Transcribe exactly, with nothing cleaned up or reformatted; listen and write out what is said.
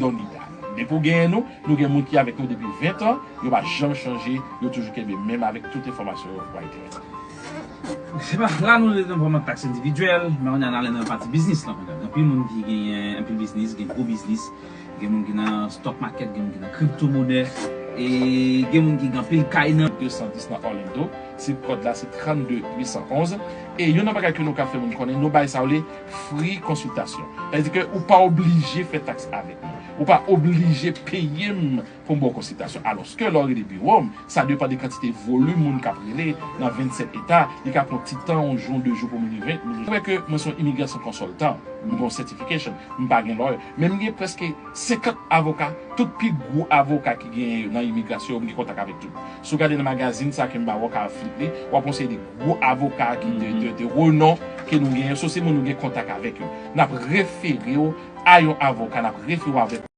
Donita. Depi w genyen nou, nou gen moun ki avèk nou depi ven tan, yo pa janm chanje, yo toujou kenbe menm avèk tout enfòmasyon yo, right there. Se pa la nou rete nan vrèman taks endividyèl, men on ale nan pati biznis la kounye a. Gen anpil moun ki genyen anpil biznis, gen gwo biznis, gen moun ki nan stock market, gen moun ki nan kripto monè, e gen moun ki gen anpil kay nan. De san dis nan Orlando, zip kòd la se trannde uit san onz. E youn nan bagay ke nou ka fè moun konnen, nou bay sa yo le free konsiltasyon. Sa vle di ke ou pa oblije fè taks avèk nou. Ou pa oblije peye m pou m ba w konsiltasyon. Alòske lè w rele biwo m, sa depann de kantite volim moun k ap rele nan vennsèt eta, li ka pran ti tan, yon jou, de jou pou moun rive. Mwen kwè ke mwen se yon imigrasyon konsiltan, m gen yon certification, m pa gen lawyer, men m gen prèske senkant avoka, tout pi gwo avoka ki genyen yo nan imigrasyon yo, m gen kontak avèk tout. Si w gade nan magazin sa ke m ba w, w ka flip li, w ap wè yon seri de gwo avoka ki de, de, de renon ke nou genyen, so se moun nou gen kontak avèk yo. N ap refere w a yon avoka, n ap refere w avèk